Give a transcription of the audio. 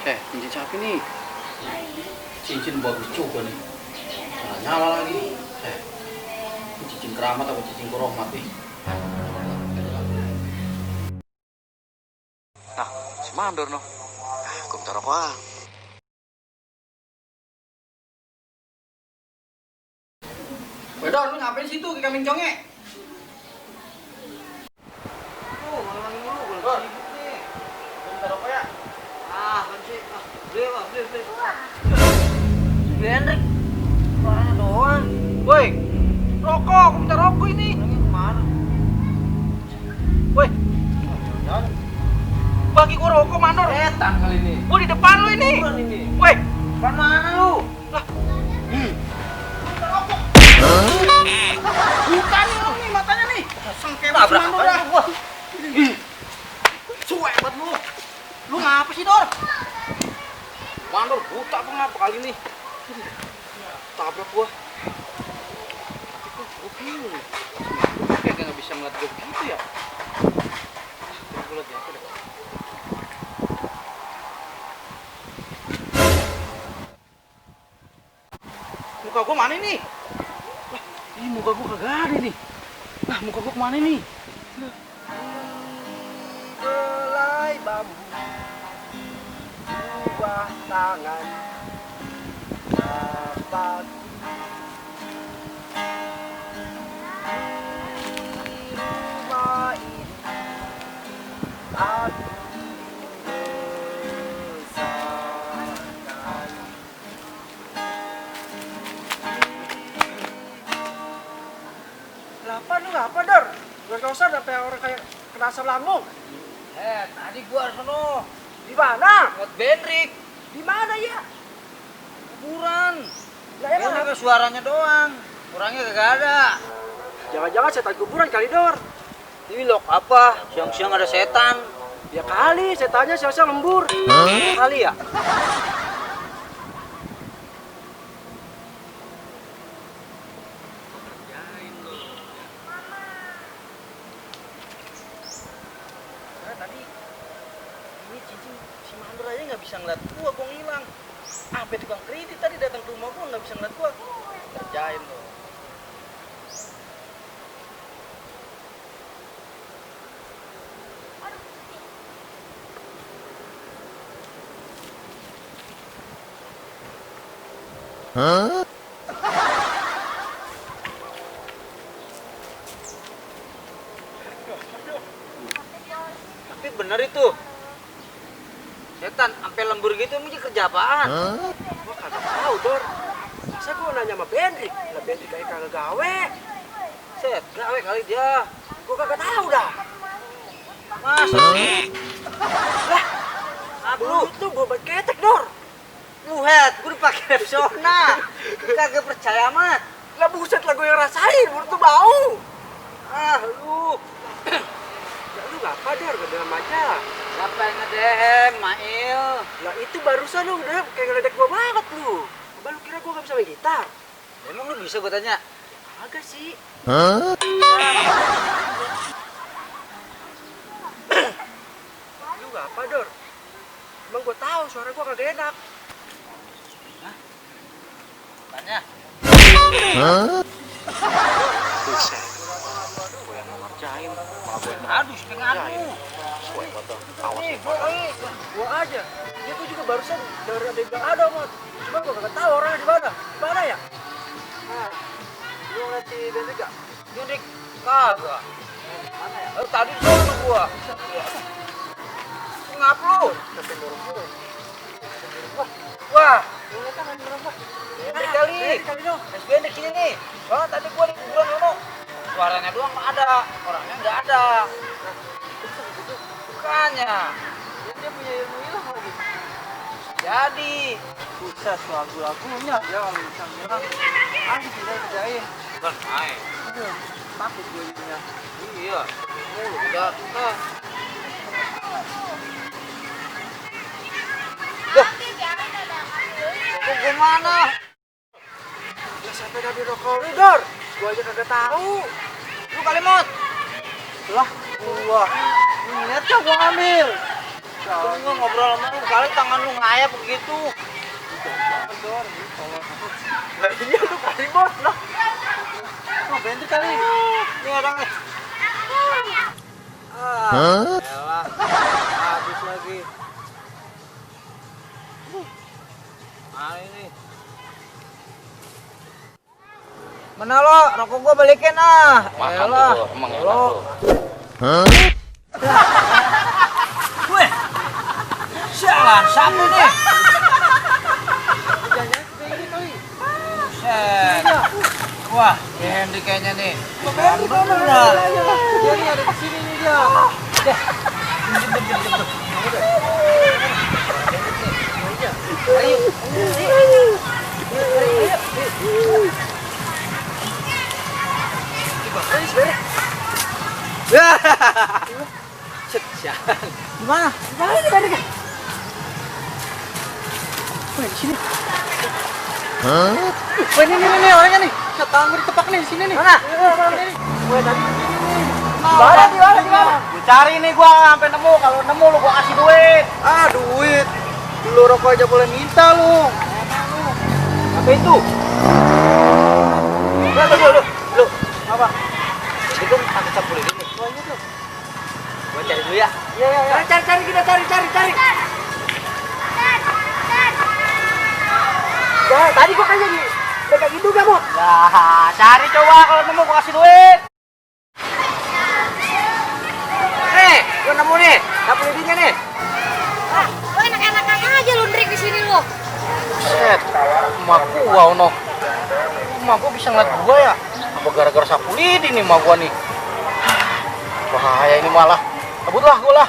Cincin siapa nih? Cincin bagus juga nih. Nah, nyala lagi. Ini cincin keramat atau cincin koromat nih? Nah, si mandor no. Gue minta rokok ah. Wedor, lu ngapain situ ke kambing conge? Malah mulu, gue lagi sibuk nih. Gue minta rokok ya? Kan sih. Beli. Beli Hendrik. Suaranya doang. Woi, rokok, gue minta rokok ini. Orangnya kemana? Woi. Jangan. Bagi gue rokok, mandor. Setan kali ini. Gue di depan lu ini. Woi, depan mana lu? Lah. Minta rokok. Bukan nih orang nih, matanya nih. Sengkebat si mandor dah. Cuek banget lu. Lu ngapa sih, Dor? Mandor buta apa ngapa kali ini? Tabrak gua. Tapi kok bingung. Kayak nggak bisa ngeliat gua begitu ya. Gua liat ya, apa deh. Muka gua mana nih? Lah, ini muka gua kagak ada nih. Nah, muka gua kemana nih? Belai bambu, buah tangan, dapat di rumah ini aku besarkan. Kenapa lu ngapa, Dor? Berdosa sampai orang kayak kena asam lambung. Tadi gua sono. Di mana? Buat Benrik. Di mana ya? Kuburan. Lah emang ada suaranya doang. Orangnya kagak ada. Jangan-jangan setan kuburan kali, Dor. Ini loh apa? Siang-siang ada setan. Ya kali, setannya siang-siang lembur. Kali ya? Tadi ini cincin si mandor aja nggak bisa ngeliat gua ngilang. Sampai tukang kredit tadi datang ke rumah gua nggak bisa ngeliat gua. Kerjain loh. Hah? Tapi bener itu. Setan sampai lembur gitu emang dia kerja apaan? Gua kagak tahu, Dor. Masa gua nanya sama Bendik, lah Bendik kayak kagak gawe. Set, gawe kali dia. Gua kagak tahu dah. Masa? Lah, apa lu itu bawa ketek, Dor? Lu head, gua dipakai Repsona. Kagak percaya amat. Lah buset lah gua yang rasain, mulut tuh bau. Lu. Ya lu ngapa, Dor? Gak dalam aja. Siapa yang nge-DM, Mail? Lah itu barusan lu udah kayak ngeledek gua banget lu. Coba lu kira gua gak bisa main gitar? Emang lu bisa gua tanya? Agak sih. Hah? Lu ngapa, Dor? Emang gua tahu suara gua kagak enak. Hah? Tanya. Hah? Buset. Gua yang ngerjain, malah gua yang aduh, setengahmu. Awas nih, gua aja. Dia tuh juga barusan dari ada yang bilang ada, Mot. Cuma gua kagak tahu orangnya di mana. Di mana ya? Nah, lu ngeliat si Bendik gak? Bendik kagak. Mana ya? Tadi di sana gua. Ngap lu? Sampai dorong gua. Wah, lu ngeliat kan dorong gua. Bendik kali. Es Bendik ini nih. Soalnya tadi gua di kuburan sono. Suaranya doang ada, orangnya nggak ada. Bukannya. Dia punya ilmu hilang lagi. Jadi, pusat lagu-lagunya dia kalau bisa bilang, kita kerjain. Bukan main. Takut gue jadinya. Iya. Udah. Kok gimana? Ya sampai tadi udah koridor. Gua aja kagak tahu. Lu kali, Mot. Lah, gua. Lihat ya gua ambil. Tunggu ngobrol sama lu, kali tangan lu ngayap begitu. Lah iya lu kali bos lah. Oh, bentar kali. Ini orangnya. Elah. Habis lagi. Ini. Mana lo? Rokok gua balikin ah. Mahal Elah. tuh, emang enak Lo. tuh. Weh. Sialan, siapa nih? Buset. Wah, Hendy kayaknya nih. Hendy mana? Dia nih ada di sini nih dia. Deh. Ayo. Gimana? Gimana nih Bendik? Wah, di sini. Wah, ini orangnya nih. Tangan gue ditepak nih di sini nih. Mana? Ini nih. Wah, tadi di sini nih. Di mana? Gue cari nih gua sampai nemu. Kalau nemu lu gua kasih duit. Ah, duit. Lu rokok aja boleh minta lu. Apa itu? Lu. Apa? Itu pakai campur ini. Oh, ini tuh. Gua cari dulu ya. Iya. Cari kita cari. Ya, tadi gua kasih di pegang itu gak, Mot? Lah, cari coba kalau nemu gua kasih duit. Nih, gua nemu nih. Dapur lidinya nih. Lo enak-enak aja lu Ndrik di sini lo. Set, emak gua ono. Emak gua bisa ngeliat gua ya? Apa gara-gara sapu lidi nih emak gua nih? Bahaya ini malah. Cabut lah gua lah.